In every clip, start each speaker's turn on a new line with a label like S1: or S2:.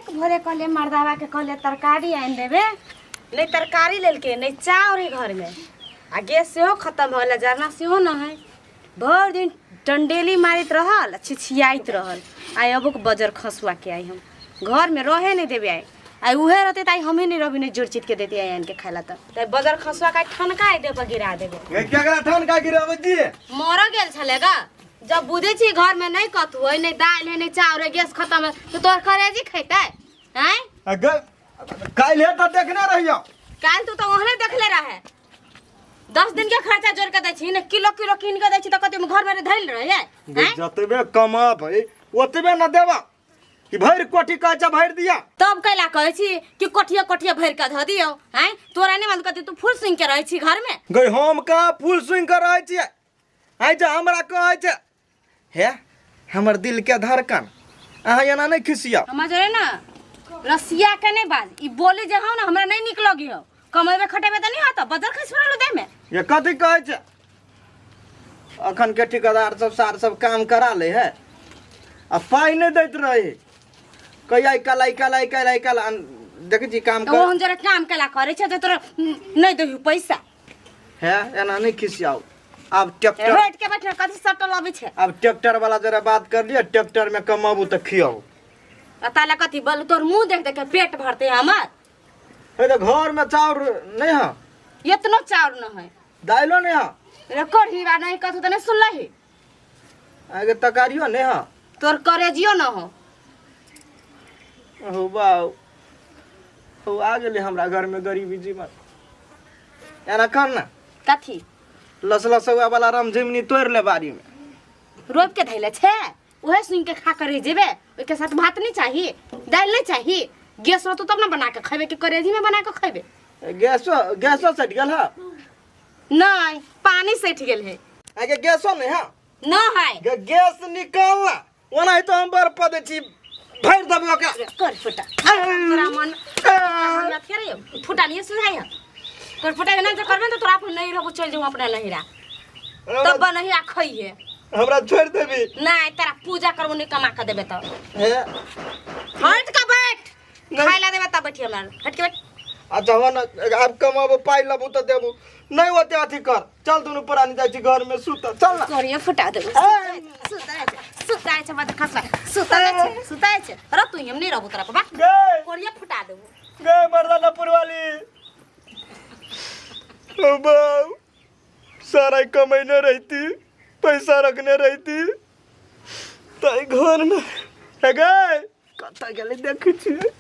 S1: एक भोरे कहलियै मर्दाबाके कहलियै तरकारी आनि देबै, नहि तरकारी लेलकै, नहि चाउर है घरमे, आ गैस सेहो खतम भऽ गेलै, जरना सेहो नहि है। भरि दिन डंडेली मारैत रहल आ छिछियाइत रहल। आइ अबोके बजर खसुआके आइ हम घरमे रहे नहि देबै। आइ आइ उहे रहतै तऽ आइ हमही नहि रहबै, नहि जोड़ चितके देतै आइ आनिके खाइ लए। तऽ बजर खसुआके आइ ठनका आइ देह पर गिरा देबै।
S2: गे केकरा ठनका गिराबै दिए?
S1: मरऽ गेल छलै गा। जब बुझै छी घरमे नहि कथू है, नहि दालि है, नहि चाउर है, गैस खतम है, तऽ तोहर करेजी खैतै आँय?
S2: गे काल्हि तऽ देखने रहियो।
S1: काल्हि तू तऽ ओहने देखले रहे। 10 दिन के खर्चा जोड़ के दै छी ने, किलो किलो कीन के दै छी, तऽ कथी घरमे धैल रहे है?
S2: गे जतबे कमाबै ओतबे न देबा कि भरि कोठी कहै छै भरि दिया।
S1: तब कैला कहै छी कि कोठिया कोठिया भरि के धऽ दियौ? आँय, तोरा नहि मालूम कथी तू फूल सुनि के रहै छी घरमे?
S2: गई हम कहाँ फूल सुनि के रहै छियै? आइ जे हमरा कहै छै हे हमर दिल के धड़कन, अहाँ एना नहि खिसिया।
S1: हमरा जोरे ना रसिया के नहीं बाज, ई बोली जे हौ ना हमरा नहीं निक लगी हौ। कमेबे खटेबे तऽ नहीं होत, बजर खसि पड़ल देह में।
S2: ये कथी कहै छै? अखन के ठेकेदार सब सार सब काम करा ले है आ पाइ नहि दैत रहे। कहिया काल आइ काल आइ काल आइ काल देखै छी काम
S1: तऽ
S2: कर।
S1: ओहन जोरे काम केला करै छै तऽ तोरा नहि दही पैसा।
S2: हे एना नहि खिसियाउ। आब ट्रैक्टर
S1: हट के बैठ, कथी सटल अबै छै?
S2: आब ट्रैक्टर वाला जरा बात कर लिअ, ट्रैक्टर में कमाबू तऽ खियाउ।
S1: आ ताला कथी बल तोर मुंह देख देख के पेट भरते हमर।
S2: हे तऽ घर में चाउर नहीं है?
S1: इतनो चाउर न है।
S2: दाइलो नहीं है?
S1: रे कढ़ी बा नहीं कथू तऽ नहीं सुनलही।
S2: आगे तरकारियो नहीं है?
S1: तोर करेजियो न हो।
S2: हो बाउ हो आ गेलै हमरा घर में गरीबी जीवन। एना कर ना।
S1: कथी?
S2: लस लसौआ वाला रमझिमनी तोड़ि ले बाड़ी में।
S1: रोपि के धैले छै, उहे सुनि के खा कर रहि जेबे। ओहिके साथ भात नहीं चाही, दालि नहीं चाही? गैस रहतो तब ना बना के खेबे कि करेजी में बना के खेबे?
S2: गैसो गैसो सटि गेल है?
S1: नहीं, पानी सटि गेल है।
S2: आगे गैसो नहीं है?
S1: न है।
S2: गैस निकाल ना, ओना तो हम बड़ पद छी भरि देबै ओकरा।
S1: कर फुटा तोरा मन हमरा फेर यौ फुटा नहीं सुझाइ है। तोर फुटा के ना जे करबे त तोरा अपन नहीं रहबो, चल जाऊ अपना नहिरा, तब बनहिया खइहे।
S2: हमरा छोड़ि देबी?
S1: नहीं, तारा पूजा करबो नहीं कमा के देबे त।
S2: हे
S1: हट के बैठ।
S2: नहीं।
S1: खाइ ला देबे तब बैठी हमरा, हट के बैठ।
S2: अच्छा हो न, आब कमाबो पाइ लेबो तऽ देबो, नहीं ओते अथी कर। चल दुनू प्राणी जाइ छी घर में सुत, चल ना।
S1: करिए फुटा देबो।
S2: ए!
S1: सुतै छै, सुतै छै, मत खसला, सुतै छै, सुतै छै। र तू हम नहीं रहबो तोरा पर बा।
S2: गे
S1: करिए फुटा देबो।
S2: गे मर्दाना पुरवाली, ओ बाऊ सारा कमैने रहती, पैसा रखने रहती तऽ घर में हे गे कतऽ गेलै देखै छियै।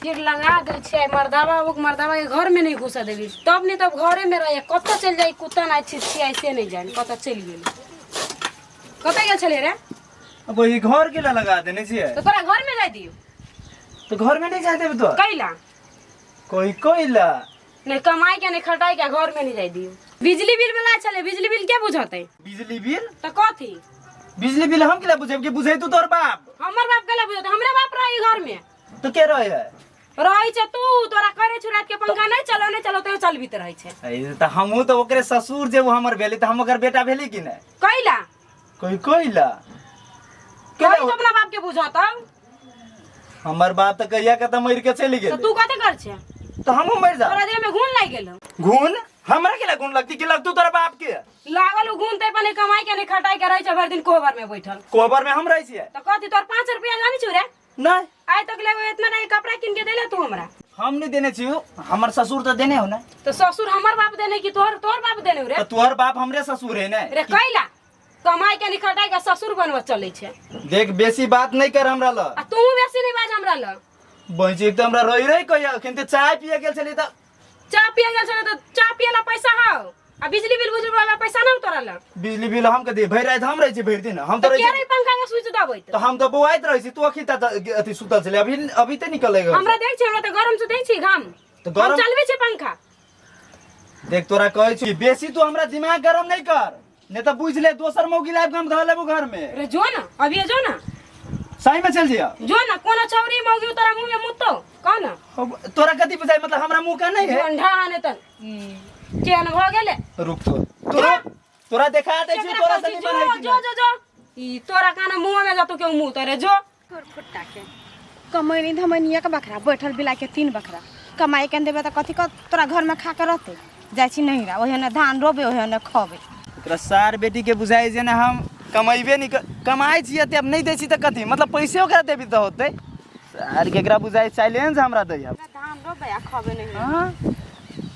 S3: फिर लगा दै छियै मर्दाबा, ओ मर्दाबा के घर में नहीं घुसा देबी तब नहीं तब घरे में रहे। कतऽ चलि जाइ कुत्ता ना छियै से नहीं जान कतऽ चलि गेल। कतऽ गेल छलियै रे?
S4: अब ई घर के ला लगा देने छियै।
S3: तऽ तोरा घर में जाय दियौ?
S4: तो घर में नहीं जाए देब तो?
S3: कैला?
S4: कोई कोई ला
S3: नहीं कमाई के नहीं खटाई के घर में नहीं जाय दियौ। बिजली बिल वाला छलै, बिजली बिल के बुझतै?
S4: बिजली बिल?
S3: तऽ कथी?
S4: बिजली बिल हम केला बुझेब कि बुझे तू तोर बाप?
S3: हमर बाप केला बुझतै? हमरे बाप रही घर में।
S4: तो के रहे है?
S3: रहै छै तू, तोरा करे छु रात के पंखा नहीं चलो नहीं चलो तैयो चलबित रहै छै।
S4: ऐ त हमहू तो ओकरे ससुर जे वो हमर भेली त हम ओकर बेटा भेली कि नहीं?
S3: कैला?
S4: कोई कोई ला
S3: कोई तो अपना बाप के बुझतौ।
S4: हमर बाप त कहिया के त मर के चलि गेल।
S3: तो तू कथी कर छे?
S4: तो हमहू मर जा।
S3: तोरा देह में घुन लागि गेल।
S4: घुन? हमरा केला घुन लगती कि लगतू तोरा बाप के?
S3: लागल उ घुन ते अपन कमाई के नहीं खटाई के रहै छै भरि दिन कोहबर में बैठल।
S4: कोहबर में हम रहै छियै?
S3: त कथी तोर 5 रुपया जानी छु रे?
S4: नहीं।
S3: आइ तक ले इतना नहीं कपड़ा किन के देले तू हमरा?
S4: हम नहीं देने छियो, हमर ससुर तो देने हो ना।
S3: तो ससुर हमर बाप देने कि तोहर तोहर बाप देने रे?
S4: तो तोहर बाप हमरे ससुर है ना।
S3: रे कैला कमाई के नहीं खटाई के ससुर बनवा चलै छै।
S4: देख बेसी बात नहीं कर हमरा ल।
S3: आ तू बेसी नहीं बाज हमरा ल।
S4: बहन एक तो हमरा रही रही कहिया अखन ते चाय पिए गेल छली त।
S3: चाय पिए गेल छली त चाय पिए ला पैसा हौ आ बिजली बिल बुझल वाला पैसा ना तोरा ल।
S4: बिजली बिल हम के दे भरि राति हम रहै छी भरि दिन हम
S3: तो
S4: तो
S3: के
S4: रहै
S3: रे
S4: छी।
S3: पंखा के स्विच दबैत?
S4: तो हम तो बौआइत रहै छी, तू अखन त अथी सुतल छली, अभी अभी ते निकल गेल।
S3: हमरा देख छी, हमरा त गरम से देख छी घाम।
S4: तो गरम
S3: हम चलबै छी पंखा।
S4: देख तोरा कहै छी बेसी तू हमरा दिमाग गरम नहीं कर, नहीं तो बुझ ले दोसर मौगी लाइब के हम धऽ लेबो घर में।
S3: रे जो ना अभी जो ना।
S4: सही में चल जिया।
S3: जो ना कोनो छौरी मौगी तोरा मुंह में मुत्तो कह ना।
S4: अब तोरा कथी बुझाई मतलब हमरा मुंह का नहीं है?
S3: ठंडा आने तन केहन भ गेले?
S4: रुक तो तोरा तोरा देखा दै छी
S3: केकरा
S4: तोरा
S3: कहै
S4: से
S3: छी?
S4: निमन है
S3: जो
S4: कि
S3: जो
S4: नहीं?
S3: जो जो ई तोरा काना मुंह में जतो के मुंह तोरे जो।
S1: तोर फुट्टा के कमैनी धमैनी एक बखरा बैठल बिला के तीन बखरा कमाई के देबै तऽ कथी तोरा घरमे खा के रहतै। जाइ छी नहिरा, ओहे ने धान रोपे ओहे ने खबै।
S4: ओकरा सार बेटी के बुझाइ जे ने हम कमेबे नहीं कमाइ छियै तऽ अब नहीं दै छी तऽ कथी मतलब पैसे ओकरा देबी तऽ होतै। सार के एकरा बुझाइ चैलेंज हमरा दै अब।
S1: धान रोपे आ खबै नहीं।
S4: हाँ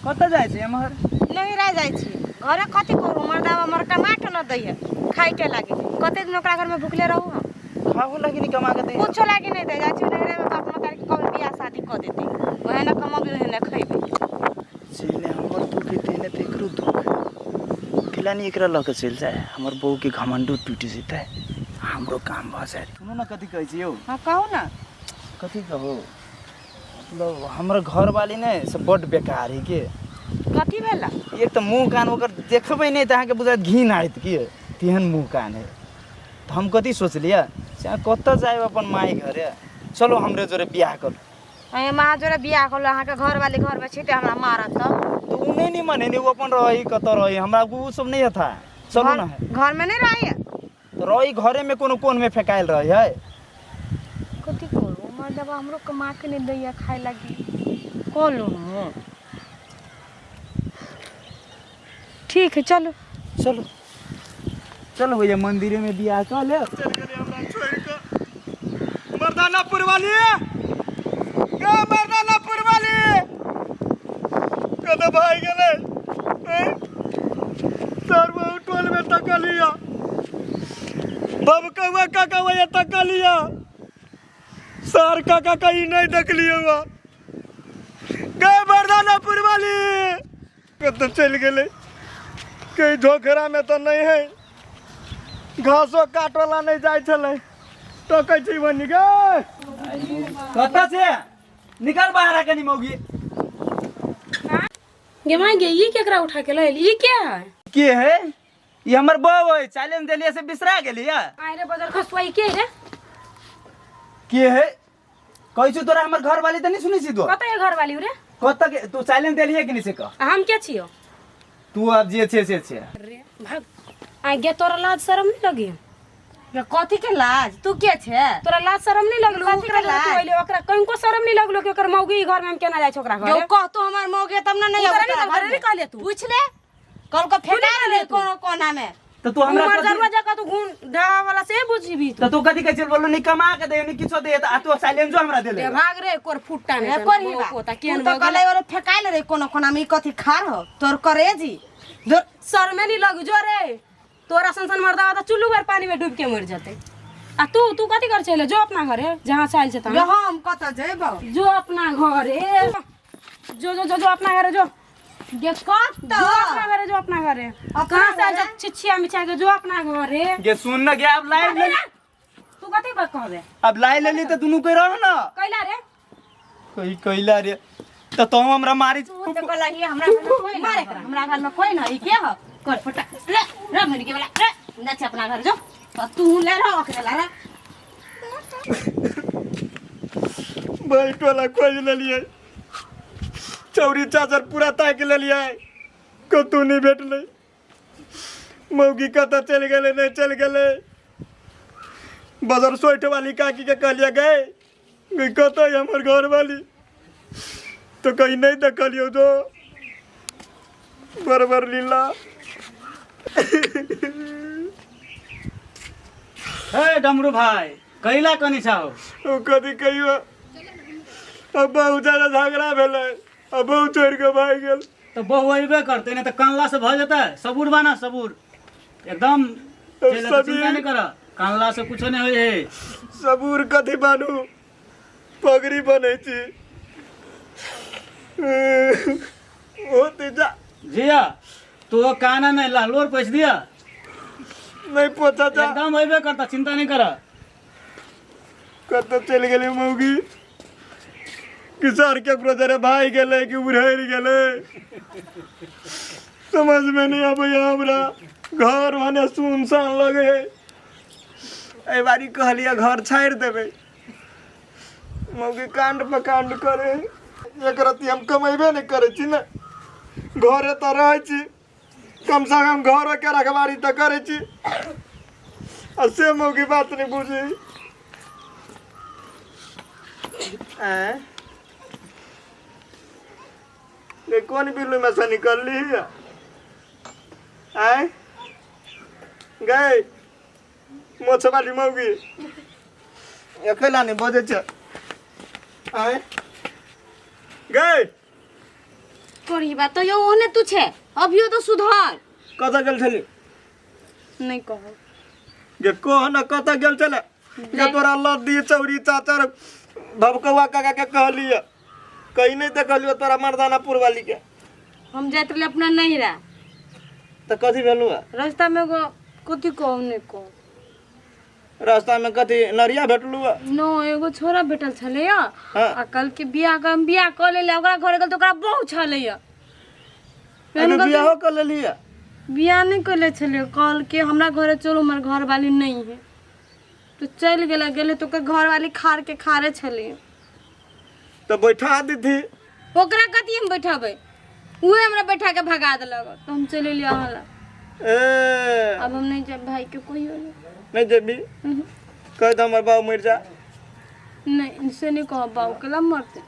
S4: कतऽ जाइ छी एम्हर?
S1: नहिरा जाइ छी। घरे कथी करू, मर्दावा मर कमा के न दैए खाइ के लागी। कते दिन ओकरा घरमे भुखले रहू हम?
S4: खाहो लागी नहीं कमा के दै?
S1: कुछो लागी नहीं दै। जाइ छी नहिरा में बाप मतारी के कभी बियाह शादी कऽ देतै, ओहे ने कमबी ओहे ने खैबै।
S4: जेने हमर दुख है तेने तऽ एकरो दुख है। केला नहीं एकरा लऽ के चलि जाए, हमर बहू के घमंडो टूटि जेतै, हमरो काम भऽ जायत। सुनू ने कथी कहै छी यौ?
S1: हाँ कहू ना।
S4: कथी कहू, मतलब हमर घरवाली ने से बड्ड बेकार है के।
S1: कथी भेला?
S4: एक तऽ मुँह कान ओकर देखबै नहि तऽ अहाँके बुझायत घिन आयत की, तेहन मुँह कान है। तऽ हम कथी सोचलियै से अहाँ कतऽ जायब अपन माय घरे, चलो हमरे जोरे बियाह करू।
S1: अहाँ माँ जोरे बियाह करलहुँ, अहाँके घरवाली घरमे छै तऽ हमरा मारत तब।
S4: तऽ ओ नहि निमन है ने, ओ अपन रही कतऽ रही, हमरा ओ सब नहीं था। चलू ना।
S1: घरमे नहीं रही?
S4: तऽ रही घरे में कोनो कोन में फेकायल रही है।
S1: कथी करू, मर्दबा हमरो कमा के नहीं दैया खाए लागी। कहलहुँ ठीक है चलो।
S4: चलो चलो भैया मंदिरे में बियाह कऽ ले।
S2: मर्दानापुर वाली गे, मर्दानापुर वाली कतऽ भागि गेलै? सर बहु टोल में तकलिया, बबकौआ काकौआ तकलिया, सर काका कहीं नहीं देखलियै हुआ। गे मर्दानापुर वाली कतऽ चलि गेलै? कहीं झोखरा में तऽ नहीं है, घासो काटोला नहीं जाइ छलै, टकै छी बनी गे।
S4: कतऽ छै? निकल बाहर आ कनी मौगी।
S3: गे माय गे, ई केकरा उठा के लैल? ई के है?
S4: के है? ई हमर बहू है, चैलेंज देलियै से बिसरा गेलियै।
S3: आइ रे बजर खसुआ, ई के रे?
S4: के है? कहै छु तोरा हमर घर वाली तऽ नहीं सुनै छी तू?
S3: कतऽ है घर वाली रे?
S4: कतऽ के तू चैलेंज देलियै कि नहीं से कह?
S3: हम के छियो?
S4: तू अब जे छे से छे।
S3: रे भाग। आइ गे तोरा लाज शरम नहीं लगी?
S1: कथी के लाज? तू के छे?
S3: तोरा लाज शरम नहीं लगलो?
S1: कथी के
S3: ओकरा
S1: लाज?
S3: तू अइले ओकरा कनको शरम नहीं लगलो कि ओकर मौगी ई घर में हम केना जाइ छै ओकरा
S1: जो
S3: घरे?
S1: कहतो हमर मौगी तब ना नहीं
S3: तोरा
S1: आबू
S3: नहीं
S1: तोरा
S3: घरे
S1: घर
S3: नहीं
S1: में।
S3: कहले तू?
S1: पूछ ले, कल को फेंका
S3: कहले
S1: ले
S3: तू?
S1: कोनो कोना में।
S4: तऽ तू हमरा
S3: उमर
S4: कथी
S3: जरुआ जका तू घून ढाबा वाला से बुझबी तू।
S4: तऽ तू कथी कहै छियै? बोललो नहीं कमा के दे नहीं किछो दे, आ तू चैलेंजो हमरा देले।
S3: रे भाग रे कोर फुट्टा नहीं
S1: ए
S3: सन,
S1: कोर ही बा।
S3: कोता
S1: तू
S3: केहन
S1: तो
S3: भऽ गेलै?
S1: कहले और फेकाइल रे कोनो कोना में, ई कथी खार हो तोर करेजी जो
S3: सर में नहीं लग जो रे, तोरा सन सन मर्दावा तऽ चुल्लू भर पानी में डूब के मर जतै। आ तू तू कथी कर चले जो अपना घरे जहाँ से आयल छै
S1: जो
S3: तहाँ।
S1: हम कतऽ जेबौ?
S3: जो अपना घरे जो जो जो जो अपना घरे जो।
S1: गे कतऽ?
S3: जो अपना घरे जो अपना घरे।
S1: अपना
S3: कहाँ से आयल
S1: घरे?
S3: छै छिछिया मिछिया के जो अपना घरे।
S4: गे सुन न गे, अब लाइ ले।
S3: तू कथी पर कहबे?
S4: अब लाइ लेली तऽ दुनू कोइ रह न।
S3: कैला रे?
S4: कही कैला रे तऽ तू हमरा मारी।
S1: तू तऽ कहलही हमरा घर में कोई मारे कर, हमरा घर में कोई न। ई के हो? कर फटा रे रे भन के वाला रे नच अपना घर जो, आ तू ले रह ओकरे ला रे।
S2: बैठ वाला खोज लेलियै, चौरी चाचर पूरा ताकि लेलियै, कतहु नहि भेटलै। मौगी कतऽ चलि गेलै नहि चलि गेलै। बजर सोइठ वाली काकी के कहलियै गए गई कतऽ है हमर घरवाली, तऽ कहीं नहीं देखलियौ जो बरबर लीला।
S5: हे डमरू भाई, कैला कनी छौ?
S2: ओ कथी कहियो, अब बहुत ज्यादा झगड़ा भेलै, अब बहु छोड़ि कऽ भागि गेल।
S5: तऽ बहु अयबे करतै नहि तऽ कानला से भऽ जेतै। सबूर बाना सबूर एकदम,
S2: तब
S5: चलि एतै, चिंता नहीं कर, कानला से कुछो नहीं होइ है।
S2: सबूर कथी बानू, पगड़ी बनै छी होते जा।
S5: जिया तू काना में लहलोर पैस दिया।
S2: नहीं पोछा जा।
S5: एकदम अयबे करता, चिंता नहीं कर।
S2: कतऽ चलि गेलै मौगी? कि सर केकरो जरे भागि गेलै कि उड़ैर गेलै, समझ में नहीं आबैया हमरा। घर भने सुनसान लगै है। एहि बारी कहलियै घर छाड़ि देबै, मौगी काण्ड पर काण्ड करे है। एक रत्ती हम कमेबे नहि करै छी ने, घरे तऽ रहै छी, कम से कम घरोके रखवारी तऽ करै छी, आ से मौगी बात नहि बुझै। आँय गे कोन बिल्लू में से निकलली है? आँय गए मोछवाली मौगी अकेला नहीं बजै छै। आँय गए
S1: तोरी बात तो यो ओहने तू छे, अभियो तो सुधर।
S2: कतऽ गेल छली?
S1: नहीं कहो।
S2: गे कह न कतऽ गेल छले? गे तोरा लद्दी चौरी चाचर भबकौआ काका के कहलियै, कहीं नहीं देखलियो तोरा मर्दानापुर वाली के।
S1: हम जाइत रहले अपना नैहरा।
S2: तऽ कथी भेलू है?
S1: रास्ता में एगो कथी कहू नहीं कहू।
S2: रास्ता में कथी नरिया भेटलू है?
S1: नो एगो छोरा भेटल छलै।
S2: हाँ।
S1: आ कल के बियाह के हम बियाह कऽ लेले, ओकरा घरे गेल तऽ ओकरा बहु छलै।
S2: अरे बियाहो कर लेलियै?
S1: बियाह नहीं कले छलै, कहल के हमरा घरे चलो, हमर घर वाली नहीं है। तो चलि गेलै, गेलै तऽ ओकर घर वाली खार के खारे छलै।
S2: तऽ बैठा दीथी।
S1: ओकरा कथी हम बैठेबै, उहे हमरा बैठा के भगा देलक, तऽ हम चलि एलियै अहाँ लग।
S2: ए
S1: अब हम नहीं जायब भाई के कहियो नहीं।
S2: नहीं जेबी? कह दे हमर बाबू मरि जा।
S1: नहीं से नहीं कहब, बाबू के ला मरते।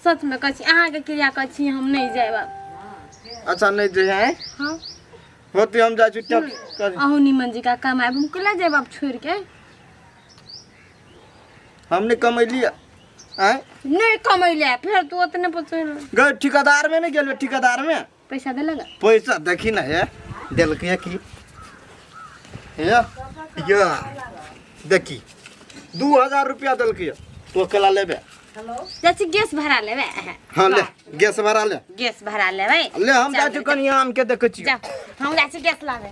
S1: सच में कहै छी, अहाँके क्रिया कहै छी, हम नहीं जायब आब।
S2: अच्छा नहीं जे है।
S1: हाँ
S2: होती हम जाइ छी टक कर।
S1: अहूँ निमन जी का कमायब, हम केला जायब आब छोड़ि के?
S2: हम नहीं कमैलियै। आँय
S1: नहीं कमैले फेर तू ओतने पर चलि
S2: गए ठेकेदार में नहीं गेल? ठेकेदार में
S1: पैसा देलक?
S2: पैसा देखी ना हे देलकै की हे या देखी 2000 रुपया देलकै। तो अकेला लेबे?
S1: जाइ छी गैस भरा लेबै।
S2: हाँ ले गैस भरा ले।
S1: गैस भरा लेबै
S2: ले हम जाइ छी कनि आम के देखै छी।
S1: जा हम जाइ छी गैस लाबे।